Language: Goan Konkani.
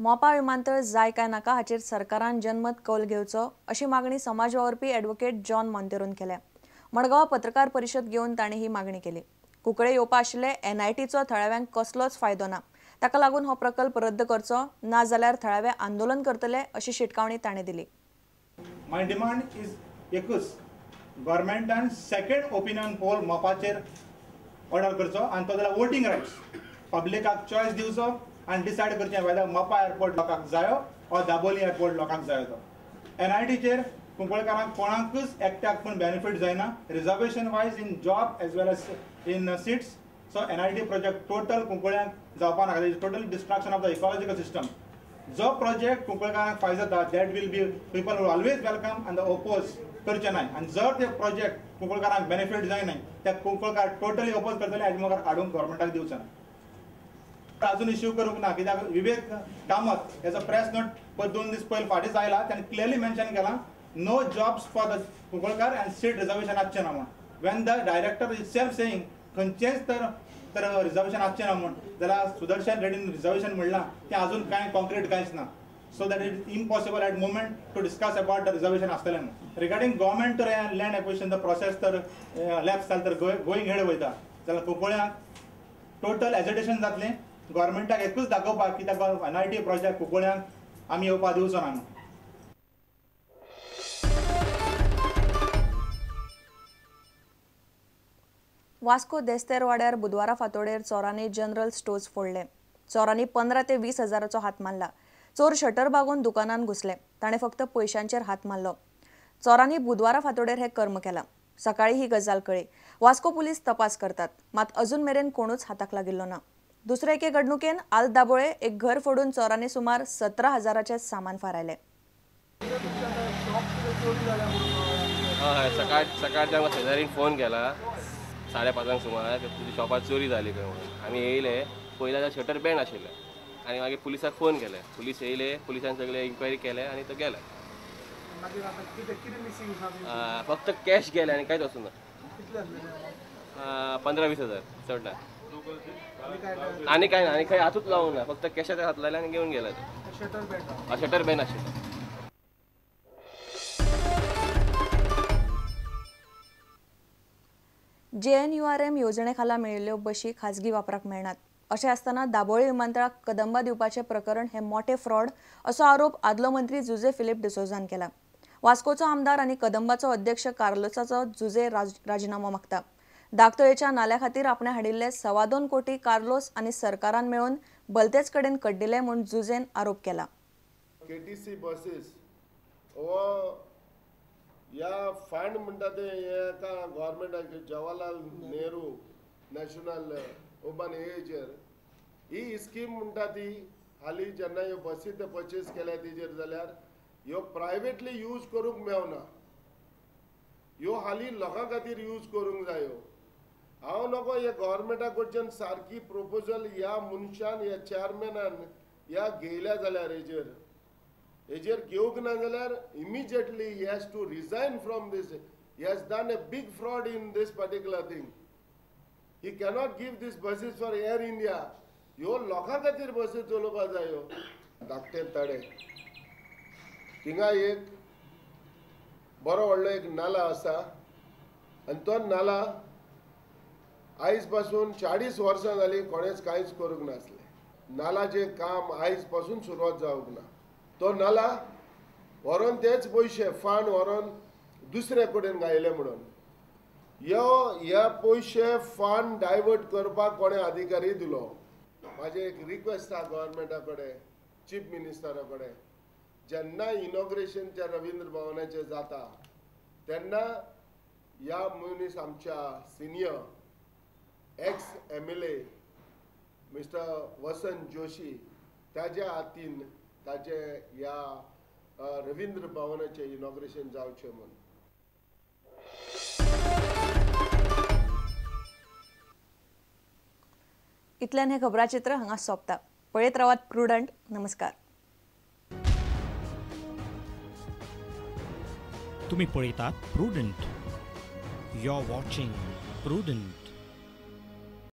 मोपा विमानतळ जाय काय नाका हाचेर सरकारान जनमत कौल घेवचो अशी मागणी समाज वावुरपी ॲडव्होकेट जॉन मोंतेरोन केल्या. मडगांवां पत्रकार परिशद घेवन तांणी ही मागणी केली. कुंकळे येवपा आशिल्ले एनआयटीचो थळाव्यांक कसलोच फायदो ना, ताका लागून हो प्रकल्प रद्द करचो, ना जाल्यार थळावे आंदोलन करतले अशी शिटकावणी ताणें दिली. My demand is एकूच, गव्हर्मेंटान सेकंड ओपिनियन पोल मोपाचेर ऑर्डर करचो आनी तो जाल्यार वोटींग रायट्स पब्लिकाक चॉयस दिवचो आनी डिसायड करचें वेदर मोपा एअरपोर्ट लोकांक जायो ऑर दाबोली एअरपोर्ट लोकांक जायो. तो एनआयटीचेर कुंकळकारांक कोणाकूच एकट्याक पूण बेनिफीट जायना, reservation wise in job as well as in seats. So NIT project total कुंकळ्यांक जावपा नाका, total destruction of the ecological system. जो प्रोजेक्ट कुंकळकारांक फायदो जाता that will be people will always welcome आनी ओपोज करचे नाय, आनी जर ते प्रोजेक्ट कुंकळकारांक बेनिफीट जायना त्या कुंकळकार टोटली ओपोज करतले, हाजे मुखार हाडूंक गव्हर्मेंटाक दिवचो ना. अजून इश्यू करूंक ना कित्याक विवेक कामत हेजो प्रेस नोट 2 दीस पयलीं फाटींच आयला, ताणें क्लियरली मेन्शन केलां no jobs for the Kunkolkar and seat reservation आसचें ना म्हूण. When the director is self saying खंयचेंच तर रिजर्वेशन आसचें ना म्हूण, जाल्यार सुदर्शन रेड्डीन रिजर्वेशन म्हणलां तें अजून कांय कॉन्क्रीट कांयच ना. So that it is impossible at moment to discuss about the reservation आसतलें म्हूण. Regarding government land acquisition the process तर लॅप्स जालें तर गोईंग हेड वयता जाल्यार कुंकळ्यांक टोटल एजिटेशन जातलें. गव्हर्मेंटाक एकूच दाखोवपाक की ताका एनआयटी प्रोजेक्ट कुंकळ्यांक आमी येवपाक दिवचो ना. वास्को देस्तेर वाड्यार बुधवारा फांतोडेर चोरांनी जनरल स्टोर्स फोडले. चोरांनी 15 ते 20 हजाराचो हात मारला. चोर शटर बागोवन दुकानान घुसले, ताणें फक्त पयशांचेर हात मारलो. चोरांनी बुधवारा फांतोडेर हे कर्म केलां. सकाळी ही गजाल कळ्ळी. वास्को पुलीस तपास करतात, मात अजून मेरेन कोणूच हाताक लागिल्लो ना. दुसरे एके घडणुकेन आल दाबोळे एक घर फोडून चोरांनी सुमार 17 हजाराचें सामान फारायलें. सकाळच्या शेजारीन फोन केला 5:30 सुमार तुजी शॉपार चोरी जाली खंय म्हणून. आमी येयले पयल्या जाल्यार शटर बँड आशिल्लें आनी मागीर पुलिसाक फोन केले, पुलीस येयले, पुलिसान सगळे इन्क्वायरी केले आनी तो गेले. फक्त कॅश गेले आनी कांयच वचूं ना. 15-20 हजार चड ना आनी कांय ना, आनी खंय हातूच लावूंक ना, फक्त कॅशाचे हात लायले आनी घेवन गेले. शटर बँड आशिल्लें. JNURM योजने खाला मेळिल्ल्यो बशी खाजगी वापराक मेळनात. अशें आसतना दाबोळी विमानतळाक कदंबा दिवपाचें प्रकरण हें मोठें फ्रॉड असो आरोप आदलो मंत्री जुझे फिलीप डिसोझान केला. वास्कोचो आमदार आनी कदंबाचो अध्यक्ष कार्लोसाचो जुझे राजिनामो मागता. दागतळेच्या नाल्या खातीर आपणें हाडिल्ले 2.25 कोटी कार्लोस आनी सरकारान मेळून भलतेच कडेन कड्डिले म्हूण जुझेन आरोप केला. केटीसी बसीस ह्या फंड म्हणटा ते एका गव्हर्मेंटाचे जवाहरलाल नेहरू नॅशनल अर्बन हेचेर ही स्कीम म्हणटा ती हालीं जेन्ना ह्यो बसी ते पर्चेस केल्या तेजेर जाल्यार ह्यो प्रायवेटली यूज करूंक मेवना, ह्यो हालीं लोकां खातीर यूज करूंक जायो. हांव नको ह्या गव्हर्मेंटा कडच्यान सारकी प्रपोजल ह्या मनशान ह्या चेअरमॅनान ह्या घेयल्या जाल्यार हेजेर हेजेर घेवंक ना जाल्यार immediately he has to resign from this. He has done a big fraud in this particular thing. He cannot give this buses for Air India. ह्यो लोकां खातीर बसी चलोवपा जायो. धाकटे तडे थिंगा एक बरो व्हडलो एक नाला आसा आनी तो नाला आयज पासून 40 वर्सां जालीं कोणेच कांयच करूंक नासलें. नालाचें काम आयज पासून सुरवात जावंक ना. तो नाला व्हरोन तेच पयशे फंड व्हरोन दुसऱ्या कडेन घायले म्हणून ह्यो ह्या पयशे फंड डायवर्ट करपाक कोणें अधिकारी दिलो. म्हाजें एक रिक्वेस्ट आसा गव्हर्मेंटा कडेन, चीफ मिनिस्टरा कडेन, जेन्ना इनॉग्रेशन त्या रवींद्र भवनाचें जाता तेन्ना ह्या मनीस आमच्या senior ex MLA mister Vasant Joshi ताज्या हातीन ताजे ह्या रवींद्र भवनाचें इनॉग्रेशन जावचें म्हूण. इतल्यान हें खबराचित्र हांगा सोंपता. पळयत रावात प्रुडंट. नमस्कार. तुम्ही पळयतात Prudent. You are watching Prudent.